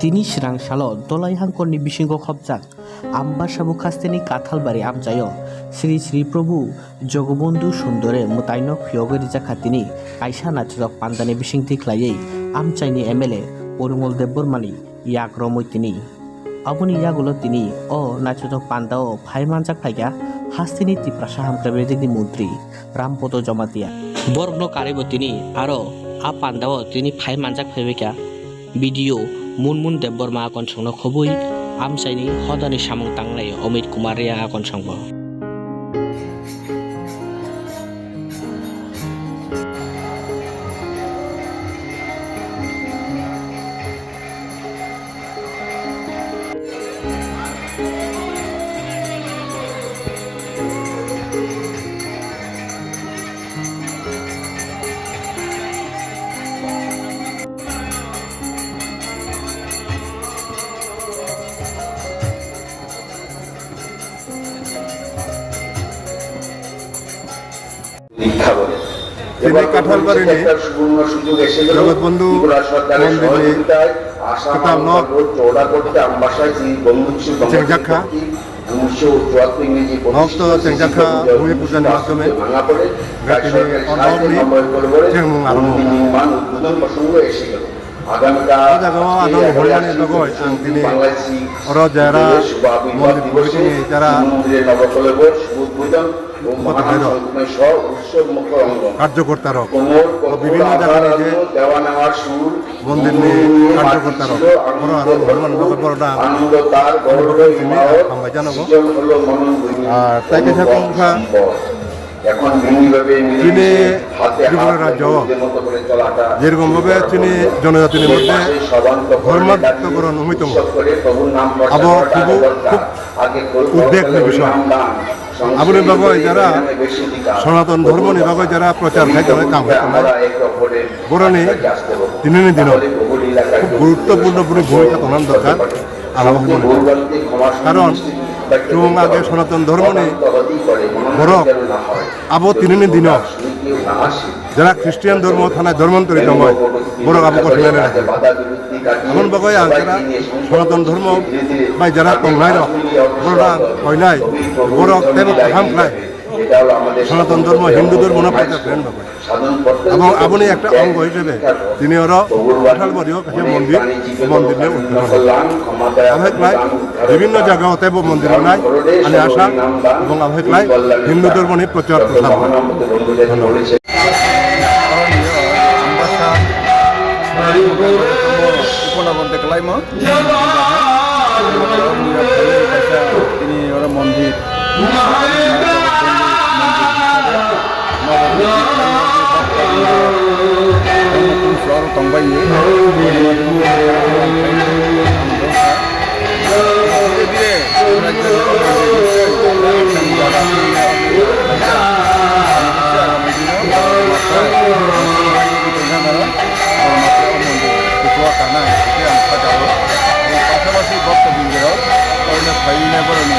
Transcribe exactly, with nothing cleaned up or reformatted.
Tini swrang salo Dolai hangkorni bisingo khopjak Ambasa bukhaste ni Kathalbari amchaio Sri Sri Prabhu Jogobondhu Sundore mwtaino phiyogwi rijakha tini kaisa naithok pandani bisingtwi khlaiwi amchaini M L A Porumol Debbarmani yak romwi tini. Aboni yagulo tini o naithok pandao phai manjak phaikha hasteni Tiprasa Hamkrai Bwrwidikni montri Rampodo Jamatia. Borokno karwibo tini aro a pandao tini phai manjak phaibaikha. B D O Munmun Debbarma akonsongno khobwi amchaini hodani samung tangnai Amit Kumar Reang akonsongbo. Tini Kathalbarini Jagat Bondhu Mondirni kwtal nok chengjakha. Nok to chengjakha bhumi puja ni madhyome. Gatini o nok ni chengmung arombo. O jaga o ano mohormani bagwi ang tini oro jara mondir committee ni jara karjokortarok, o bibhinno jagani je mondirni karjokortarok, oro aro mohormani bagwi borok da ang tini hambai janogo. Ar tai kaisa kok wngkha, chini Tripura rajyo o jerokom bhabe chini jonojatini moddhe dhormantakoron wngwi tongo. Abo khub, khub udbegni bisoi. Aboni bagwi jara Sanatan Dhormoni bagwi jara prochar khai tongnai, kam khai tongnai, boroni tinini dino khub guruttopurno bini bhumika tongna dorkar. Ang bo hwnwi mano. Karon chwng age Sanatan Dhormoni borok abo tinini dino jara Christian dhormo thanai dhormantari tongoi borok abo kothai nai. Aboni bagwi ang jara Sanatan Dhormo bai jara tongnai rok borok ang koinai borok teibo kaham khlai Sanatan Dhormo Hindu dhormono prochar khlaina bagwi. Abo, aboni ekta ongo hisebe tini oro Kathalbario kaisa mondir, mondir ni udghotona. Abhai khlai bibhinno jaga o teibo mondir wngnai ani asha, ebong abhai khlai Hindu dhormo ni prochar prochar. Dhonnobad. Upanabon de khlaima. Tini oro mondir. Oro tongbai. Pasapasi bokto bindirok oino phaiwi nai borokni